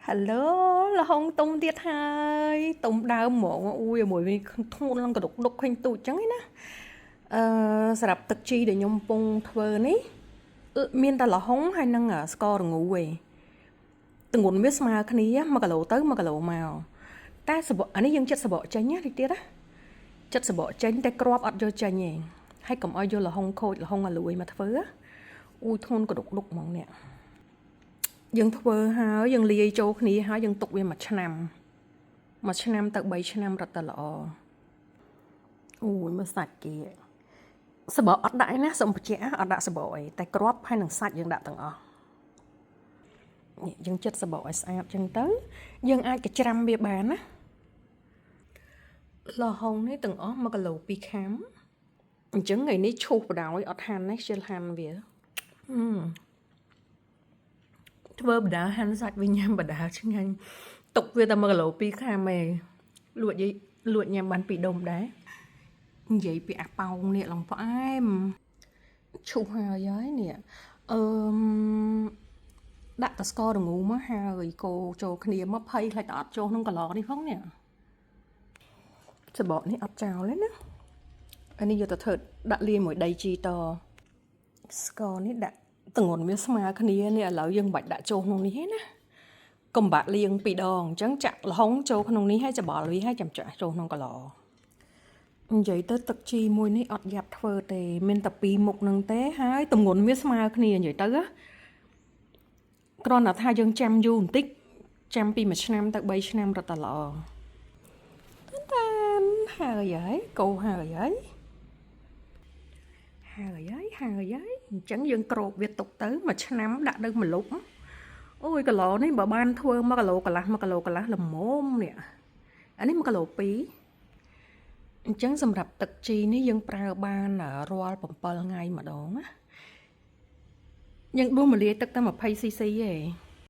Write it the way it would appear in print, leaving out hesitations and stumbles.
Hello ល្ហុងទុំទៀតហើយទុំដើមហ្មងអូយមួយវាធ្ងន់ឡើងកដុកដុកឃើញទូចចឹងឯណាអឺសម្រាប់ទឹកជីដែលខ្ញុំកំពុងធ្វើនេះមានតែល្ហុងហើយនិងស្កររងូឯងទម្ងន់វាស្មើគ្នា1គីឡូទៅ1គីឡូមកតែសបកអានេះយើងចិត្តសបកចេញណាតិចទៀតណាចិត្តសបកចេញតែគ្រាប់អត់យកចេញទេហើយកុំឲ្យយកល្ហុងខូចល្ហុងអាលួយមកធ្វើអូយធ្ងន់កដុកដុកហ្មងនេះយើងធ្វើហើយយើងលាយចូលគ្នាហើយយើងទុកវាមួយឆ្នាំមួយឆ្នាំទៅ3ឆ្នាំរត់តែល្អអូយមើលសាច់គេសបកអត់ដាក់ឯណាសូមបញ្ជាក់អត់ដាក់សបកអីតែគ្រាប់ហើយនឹងសាច់យើងដាក់ទាំងអស់នេះយើងចិត្តសបកឲ្យស្អាតចឹងទៅយើងអាចកច្រាំវាបានណាល្ហុងនេះទាំងអស់1គីឡូ2ខាំអញ្ចឹងថ្ងៃនេះឈូសបដ ாய் អត់ហាន់ទេខ្ជិលហាន់វាធ្វើបដាហាន់សាច់វិញញ៉ាំបដាឆ្ងាញ់ទុកវាតែ1គីឡូ2ខាំឯងលួចលួចញ៉ាំបានពីរដុំដែរនិយាយពីអាប៉ោងនេះឡងផ្អែមឈូសហើយហើយនេះអឺមដាក់តស្កររងូមកហើយកូរចូលគ្នាមកភ័យខ្លាចតែអត់ចូលក្នុងកន្លនេះផងនេះសបកនេះអត់ចោលទេណាអានេះយកទៅធ្វើដាក់លាយមួយដីជីតស្ករនេះដាក់ទងន់វាស្មើគ្នានេះឥឡូវយើងមិនបាច់ដាក់ចូលក្នុងនេះទេណាកុំបាក់លាងពីរដងអញ្ចឹងចាក់ល្ហុងចូលក្នុងនេះហើយច្បល់វាហើយចាំចាក់ចូលក្នុងកន្លនិយាយទៅទឹកជីមួយនេះអត់យ៉ាប់ធ្វើទេមានតែពីរមុខនឹងទេហើយទម្ងន់វាស្មើគ្នានិយាយទៅណាគ្រាន់តែថាយើងចាំយូរបន្តិចចាំពី1ឆ្នាំទៅ3ឆ្នាំរត់តែល្អតានហើយហើយកោហើយហើយហើយហើយហើយហើយអញ្ចឹងយើងក្របវាទុកទៅមួយឆ្នាំដាក់នៅម្លប់អូយកន្លនេះបើបានធ្វើ1គីឡូកន្លះ1គីឡូកន្លះល្មមនេះអានេះ1គីឡូ2អញ្ចឹងសម្រាប់ទឹកជីនេះយើងប្រើបានរាល់7ថ្ងៃម្ដងណាយើងដួសម្លាយទឹកតែ 20 cc ឯង